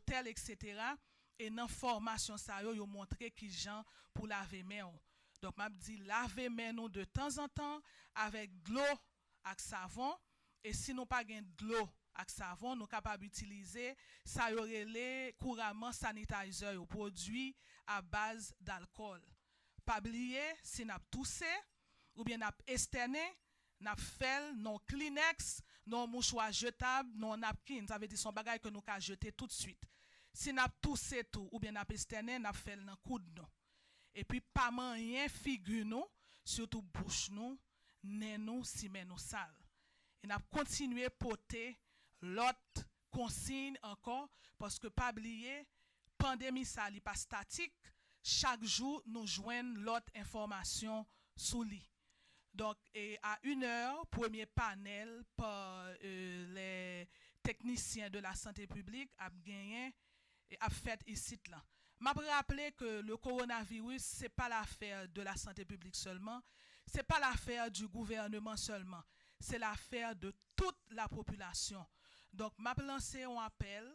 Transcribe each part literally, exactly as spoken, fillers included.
tèl, etsetera. E nan fòmasyon sa yo, yo montre kijan pou lave men w. Donk, m ap di, lave men nou de tanzantan avèk dlo ak savon. E si nou pa gen dlo ak savon, nou kapab itilize sa yo rele kouraman sanitizer yo, pwodui a baz dalkòl. Pa bliye, si n ap touse oubyen n ap estènen, n ap fè l nan yon Kleenex, nan yon mouchwa jetab, nan yon napkin. Sa vle di se yon bagay ke nou ka jete tout swit. Si n ap touse tou oubyen n ap estènen, n ap fè l nan koud nou. Epi pa manyen figi nou, sitou bouch nou, nen nou, si men nou sal. E n ap kontinye pote lòt konsiy ankò, paske pa bliye, pandemi sa li pa statik, chak jou nou jwenn lòt enfòmasyon sou li. Donk, e, a une heure, premye panèl pa, e, les techniciens de la santé publique ap genyen, e, ap fèt isit la. M ap raple ke le coronavirus, se pa l'affaire de la santé publique seulement, se pa l'affaire du gouvernement seulement, se l'affaire de toute la population. Donk, m ap lanse yon apèl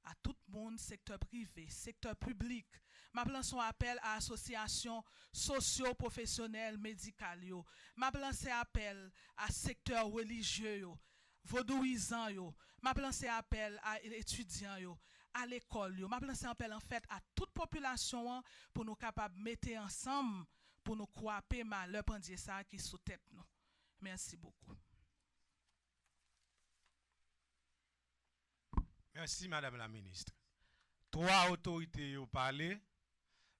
a tout moun, sektè prive, sektè piblik. M ap lanse yon apèl a asosyasyon sosyo-pwofesyonèl medikal yo. M ap lanse apèl a sektè relijye yo, vodouyizan yo. M ap lanse apèl a etidyan yo, a lekòl yo. M ap lanse apèl, anfèt, a tout popilasyon an pou nou kapab mete ansanm pou nou kwape malè pandye sa a ki sou tèt nou. Mèsi bokou. Mèsi, Madam la Minis. Twa otorite yo pale.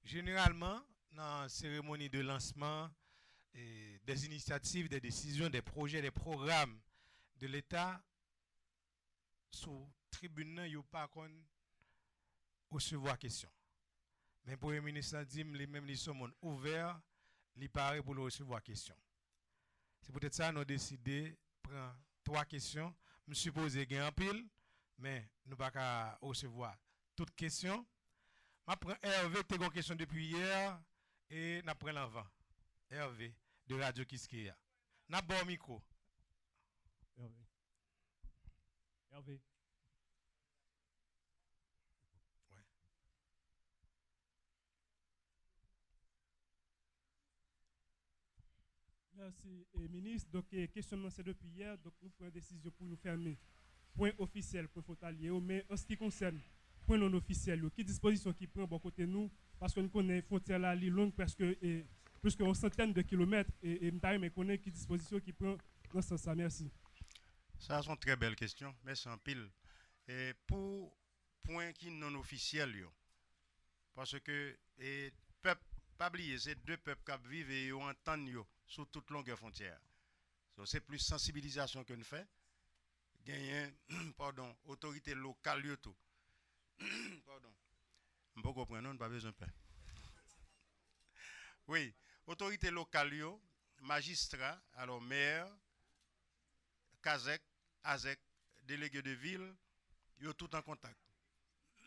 Jeneralman, nan seremoni de lansman e des initiatives, des décisions, des projets, des programmes de l'État, sou tribin nan, yo pa konn resevwa kesyon. Men Premye Minis lan di m, li menm, li se yon moun ouvè, li pare pou l resevwa kesyon. Se poutèt sa nou deside pran twa kesyon. M sipoze gen anpil, men nou pa ka resevwa tout kesyon. M ap pran Hervé, ki te gen yon kesyon depi yè, e n ap pran l anvan. Hervé, de Radio Kiskeya. N ap ba w mikwo. Hervé. Hervé. Mèsi, e, Minis. Donk, e, kesyon m nan se depi yè, donk, nou pran desizyon pou nou fèmen pwen ofisyèl, pwen fwontalye yo, men an se ki konsèn pwen non ofisyèl yo, ki dispozisyon ki pran bò kote nou, paske n konnen fwontyè la li long, prèske, e, plis ke yon santèn de kilomèt, e, e m ta renmen konnen ki dispozisyon ki pran nan sans sa. Mèsi. Sa se yon trè bèl kesyon. Mèsi anpil. E pou pwen ki non ofisyèl yo, paske e, pèp, pa bliye, se de pèp k ap viv e yo antann yo sou tout longè fwontyè a. So, se plis sansibilizasyon ke n fè. Genyen, padon, otorite lokal yo tou. Padon. M poko pran non, n pa bezwen pè. Wi, otorite lokal yo, majistra, alò mè, kazèk, azèk, delege de vil, yo tout an kontak.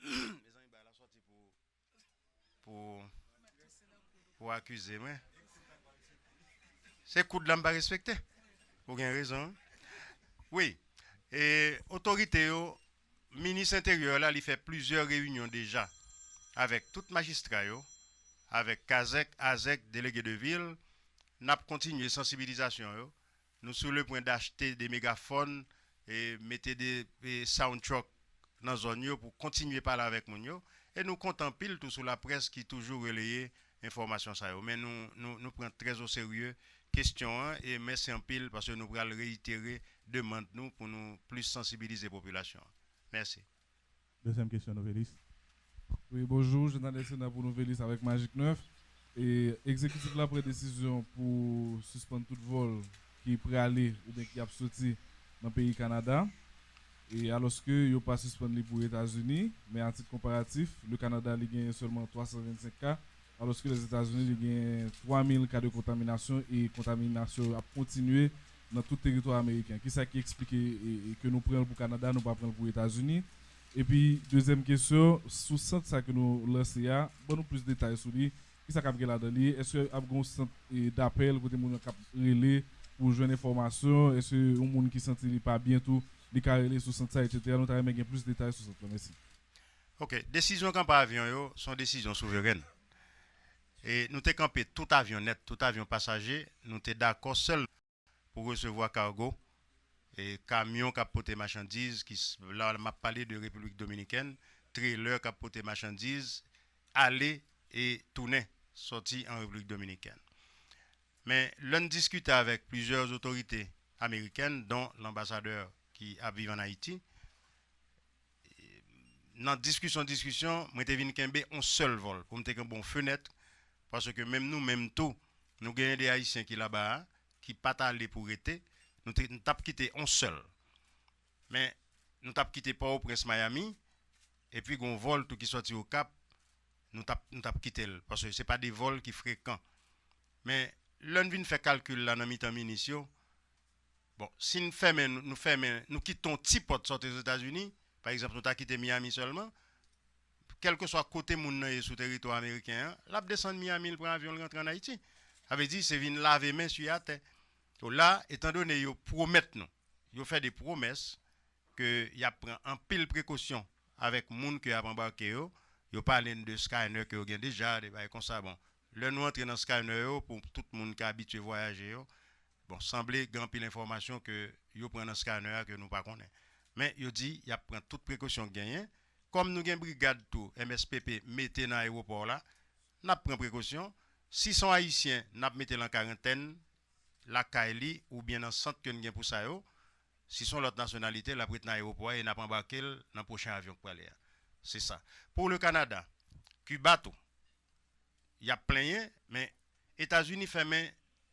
Mezanmi, bagay la sòti pou pou pou akize mwen. Se koud la m pa respekte. Ou gen rezon. Wi. E otorite yo, minis enteryè la, li fè plizyè reyinyon deja avèk tout majistra yo, avèk kazèk, azèk, delege de vil. N ap kontinye sansibilizasyon yo. Nou sou le pwen d'achte de megafòn e mete de e sound truck nan zòn yo pou kontinye pale avèk moun yo. E nou kontan anpil tou sou laprès ki toujou releye enfòmasyon sa yo. Men nou, nou, nou pran trè o serye kesyon an e mèsi anpil paske nou pral reyitere demann nou pou nou plis sansibilize popilasyon an. Mèsi. Dezyèm kesyon, Nouvelis. Wi, bonjou, jounalis Sena pou Nouvelis avèk Majik Nèf. E egzekitif la pran desizyon pou sispann tout vòl ki prale oubyen ki ap soti nan peyi Kanada. E alòske yo pa sispann li pou Etazini, men a tit konparatif, le Kanada li genyen sèlman twa san vennsenk ka, alòske Lèzetazini li genyen twa mil ka de kontaminasyon e kontaminasyon yo ap kontinye nan tout teritwa ameriken. Kisa ki eksplike e, e ke nou pran l pou Kanada, nou pa pran l pou Etazini? Epi, dezyèm kesyon, sou sant sa ke nou lanse a, ban nou plis detay sou li. Kisa k ap gen ladan li? Èske ap gen yon sant e, dapèl kote moun yo k ap rele pou jwenn enfòmasyon? Èske yon moun ki santi li pa byen tou, li ka rele sou sant sa, etsetera? Nou ta renmen gen plis detay sou sant lan. Mèsi. Ok, desizyon kanpe avyon yo se yon desizyon souverèn. E nou te kanpe tout avyon nèt, tout avyon pasaje, nou te dakò sèl pou resevwa kago, e kamyon k ap pote machandiz, ki s- la m ap pale de Repiblik Dominikèn, trelè k ap pote machandiz, ale e tounen, sòti an Repiblik Dominikèn. Men lè n diskite avèk plizyè otorite amerikèn, don lanbasadè ki ap viv ann Ayiti, nan diskisyon diskisyon, mwen te vin kenbe yon sèl vòl pou m te kenbe yon fenèt, paske menm nou menm tou, nou genyen de Ayisyen ki laba a, ki pa t ale pou rete, nou te, nou t ap kite yon sèl. Men, nou t ap kite Pòtoprens Miami, epi gen yon vòl tou ki sòti Okap, nou t ap, nou t ap kite l, paske se pa de vòl ki frekan. Men, lè n vin fè kalkil la nan mitan minis yo, bon, si n fèmen, nou fèmen, nou kite yon ti pòt sòti Ozetazini, pa egzanp, nou ta kite Miami sèlman, kèlkeswa kote moun nan ye sou teritwa ameriken an, l ap desann Miami, l pran avyon, l rantre ann Ayiti. Sa vle di, se vin lave men sou atè. So la, etandone yo pwomèt nou, yo fè de pwomès ke y ap pran anpil prekosyon avèk moun ke y ap anbake yo, yo pale n de scanner ke yo gen deja, de bagay konsa. Bon, lè nou antre nan scanner yo, pou tout moun ki abitye vwayaje yo, bon, sanble gen anpil enfòmasyon ke yo pran nan scanner a ke nou pa konnen. Men, yo di y ap pran tout prekosyon k genyen. Kòm nou gen brigad tou, M S P P mete nan ayewopò la, n ap pran prekosyon. Si se yon Ayisyen, n ap mete l an karantèn lakay li oubyen nan sant ke n gen pou sa yo. Si se yon lòt nasyonalite, l ap ret nan ayewopò a e n ap anbake l nan pwochen avyon k prale a. Se sa. Pou le Kanada, Kiba tou, y ap plenyen, men Etazini fèmen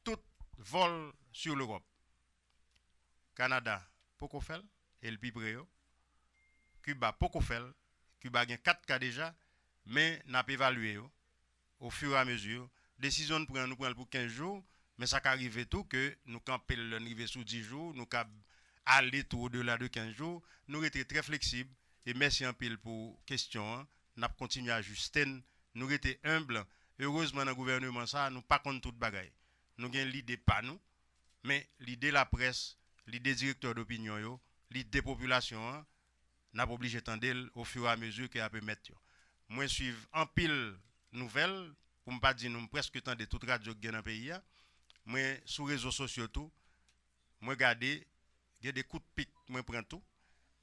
tout vòl sou Lewòp. Kanada poko fè l, e l pi pre yo. Kiba poko fè l. Kiba gen kat ka deja, men n ap evalye yo ofiramezu. Desizyon n pran, nou pran l pou kenz jou, men sa ka rive tou ke nou kanpe l lè n rive sou dis jou, nou ka ale tou odela de kenz jou. Nou rete trè fleksib, e mèsi anpil pou kesyon an. N ap kontinye ajiste n. Nou rete enb. Erezman, nan gouvèneman sa a, nou pa konn tout bagay. Nou gen lide pa nou, men lide laprès, lide direktè dopinyon yo, lide popilasyon an, n ap oblije tande l ofiramezu ke y ap emèt yo. Mwen swiv anpil nouvèl, pou m pa di nou, m prèske tande tout radyo k gen nan peyi a. Mwen sou rezo sosyo tou, mwen gade, gen de kout pik mwen pran tou.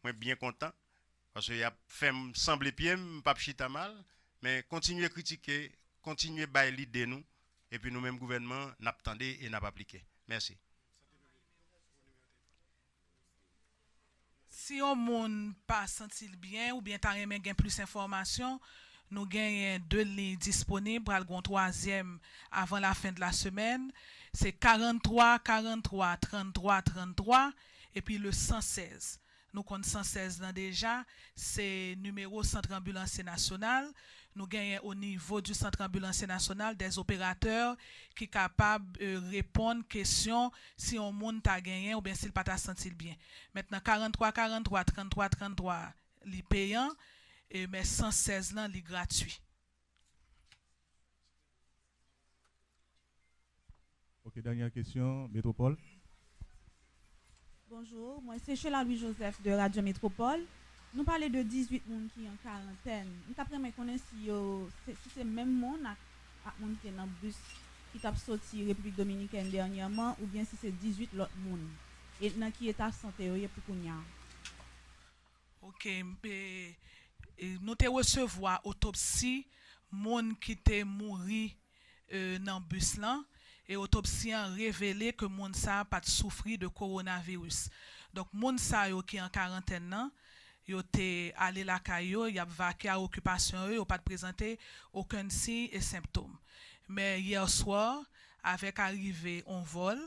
Mwen byen kontan, paske y ap fè m sanble pye m, m p ap chita mal, men kontinye kritike, kontinye bay lide nou, epi nou menm gouvènman, n ap tande e n ap aplike. Mèsi. Si yon moun pa santi l byen oubyen ta renmen gen plis enfòmasyon, nou genyen de liy disponib, pral gen yon twazyèm avan lafen de la semèn. Se karannntwa karannntwa tranntwa tranntwa epi le san sèz. Nou konn san sèz lan deja, se nimewo Sant Anbilansye Nasyonal. Nou genyen o nivo di Sant Anbilansye Nasyonal dè operatè ki kapab, e, reponn kesyon si yon moun ta genyen oubyen si l pa ta santi l byen. Mentnan, karannntwa karannntwa tranntwa tranntwa, li peyan, e, men san sèz lan, li gratui. Ok, dènyè kesyon, Metwopòl. Bonjou, mwen se Sheila Louis Joseph de Radyo Metwopòl. Nou pale de dizuit moun ki an karantèn. M t ap renmen konnen si yo, se, si se menm moun ak, ak moun ki te nan bis ki t ap soti Repiblik Dominikèn dènyèman, oubyen si se dizuit lòt moun. E nan ki eta sante yo ye pou kounye a? Ok, e, e, nou te resevwa otopsi moun ki te mouri, e, nan bis lan, e otopsi an revele ke moun sa a pa t soufri de kowonaviris. Donk, moun sa yo ki an karantèn nan, yo te ale lakay yo, y ap vake a okipasyon yo, yo pa t prezante okenn siy e senptòm. Men yè swa, avèk arive on vòl,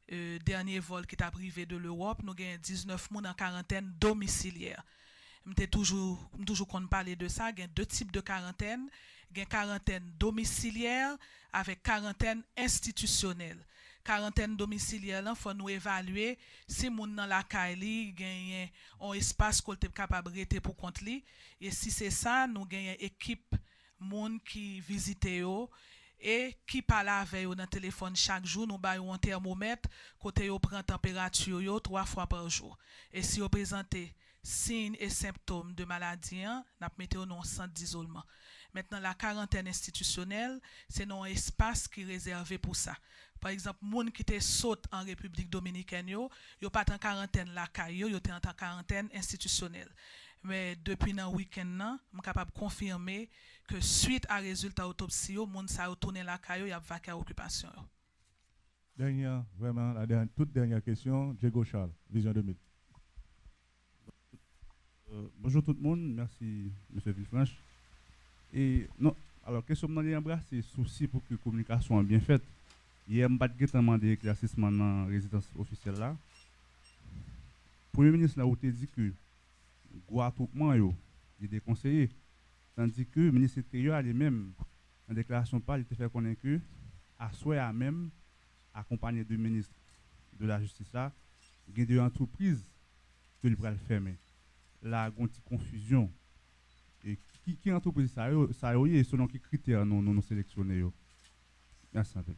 e, dènye vòl ki t ap rive de Lewòp, nou genyen diznèf moun an karantèn domisilyè. M te toujou, m toujou konn pale de sa, gen de tip de karantèn, gen karantèn domisilyè avèk karantèn enstitisyonèl. Karantèn domisilyè lan, fò nou evalye si moun nan lakay li genyen on espas kote l kapab rete pou kont li, e si se sa, nou genyen ekip moun ki vizite yo e ki pale avè yo nan telefòn chak jou. Nou ba yo yon tèmomèt kote yo pran tanperati yo twa fwa pa jou. E si yo prezante siy e senptòm de maladi an, n ap mete yo nan yon sant dizolman. Mentnan, la karantèn enstitisyonèl, se nan yon espas ki rezève pou sa. Pa egzanp, moun ki te sot an Repiblik Dominikèn yo, yo pa t an karantèn lakay yo, yo te an karantèn enstitisyonèl. Men depi nan wikenn nan, m kapab konfime ke swit a rezilta otopsi yo, moun sa yo tounen lakay yo, y ap vake a okipasyon yo. Dènyè, vrèman, la dènyè, tout dènyè kesyon, Diego Charles, Vizyon de mil. Euh, bonjou tout moun, mèsi mesye Villefranche. E non, alò kesyon m nan li anbrase sousi pou ke kominikasyon an byen fèt. Yè m pa t gentan mande eklèsisman nan rezidans ofisyèl la. Premye minis la ou te di ke gwo atwoupman yo li dekonseye, tandi ke minis enteryè a li menm nan deklarasyon pa li te fè konnen ke aswè a menm akonpanye de minis de la jistis la gen de antrepriz ke li pral fèmen. La gon ti konfizyon. E ki, ki antrepriz sa yo, sa yo ye, selon ki kritè nou, nou, nou seleksyone yo? Mèsi anpil.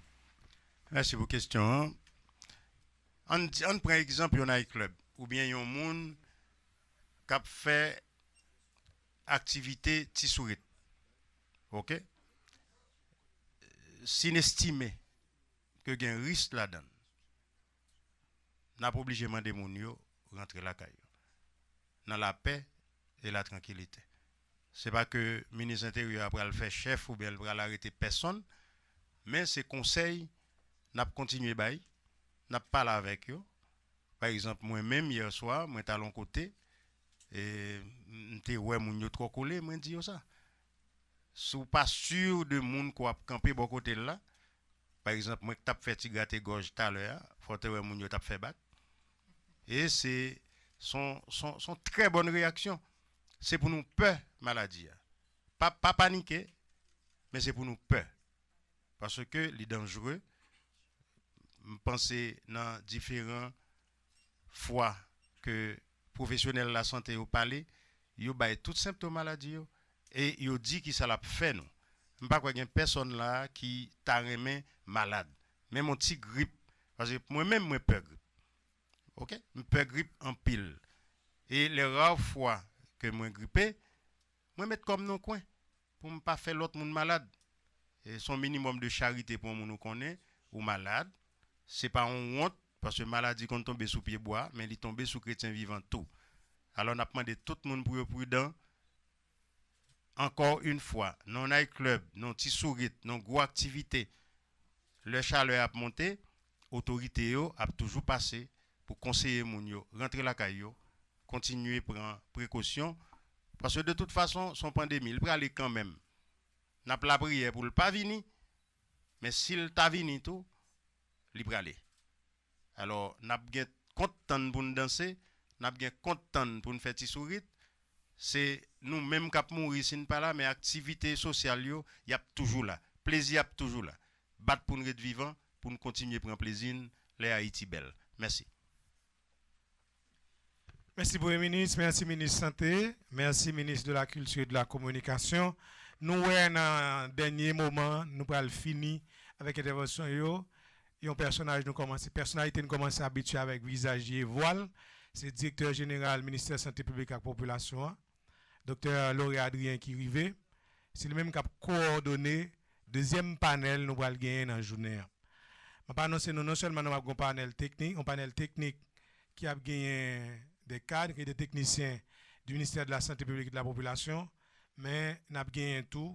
Mèsi pou kesyon an. Ann, ann pran egzanp yon night club oubyen yon moun k ap fè aktivite ti sourit. Oke? Si n estime ke gen risk ladan l, n ap oblije mande moun yo rantre lakay yo nan lapè e latrankilite. Se pa ke minis enteryè a pral fè chèf oubyen l pral arete pèsonn, men se konsèy n ap kontinye bay, n ap pale avèk yo. Pa egzanp, mwen menm, yè swa, mwen t al yon kote, e m te wè moun yo twò kole, mwen di yo sa. Si w pa si de moun ke w ap kanpe bò kote l la, pa egzanp, mwen k t ap fè ti grate gòj talè a, fò w te wè moun yo t ap fè bak. E se, se yon, se yon, se yon trè bòn reyaksyon. Se pou nou pè maladi a. Pa, pa panike, men se pou nou pè. Paske li danjre. M panse nan diferan fwa ke pwofesyonèl lasante yo pale, yo bay tout senptòm maladi yo e yo di kisa l ap fè nou. M pa kwè gen pèsonn la a ki ta renmen malad. Menm yon ti grip, paske mwen menm mwen pè grip. Oke? M pè grip anpil. E lè ra fwa ke mwen gripe, mwen met kò m nan yon kwen pou m pa fè lòt moun malad. E se yon minimòm de charite pou yon moun ou konnen ou malad. Se pa yon wont, paske maladi konn tonbe sou pye bwa, men li tonbe sou kretyen vivan tou. Alò n ap mande tout moun pou yo pridan. Ankò yon fwa, nan yon night club, nan yon ti sourit, nan yon gwo aktivite, lè chalè a ap monte, otorite yo ap toujou pase pou konseye moun yo rantre lakay yo, kontinye pran prekosyon, paske de tout fason, se yon pandemi, li prale kanmenm. N ap lapriyè pou l pa vini, men si l ta vini tou, li prale. Alò, n ap gen kont tann pou n danse, n ap gen kont tann pou n fè ti sourit. Se nou menm k ap mouri si n pa la, men aktivite sosyal yo, y ap toujou la. Plezi ap toujou la. Bat pou n ret vivan, pou n kontinye pran plezi n lè Ayiti bèl. Mèsi. Mèsi Premye Minis, mèsi Minis Sante, mèsi Minis de la Kilti e de la Kominikasyon. Nou wè nan dènye moman, nou pral fini avèk entèvansyon yo. Yon pèsonaj nou kòmanse, pèsonalite nou kòmanse abitye avèk vizaj li e vwa l, se Direktè Jeneral Ministè Sante Piblik ak Popilasyon an, Doktè Lauré Adrien ki rive. Se li menm k ap kowòdone dezyèm panèl nou pral genyen nan jounen an. M ap anonse nou non sèlman nou ap gen yon panèl teknik, yon panèl teknik ki ap genyen de kad e de teknisyen du ministère de la Santé Publique et de la Population, men n ap genyen tou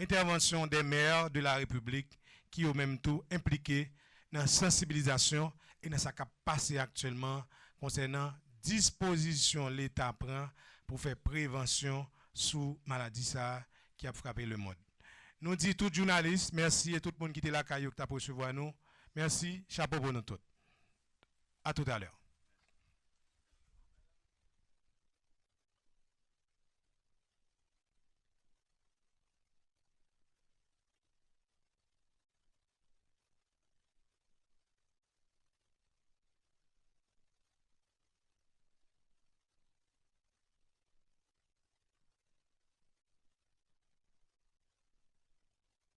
entèvansyon de mè de la Repiblik ki yo menm tou enplike nan sansibilizasyon e nan sa k ap pase aktyèlman konsènan dispozisyon Leta pran pou fè prevansyon sou maladi sa a ki ap frape lemonn. Nou di tout jounalis mèsi e tout moun ki te lakay yo ki t ap resevwa nou, mèsi, chapo pou nou tout. A toutalè.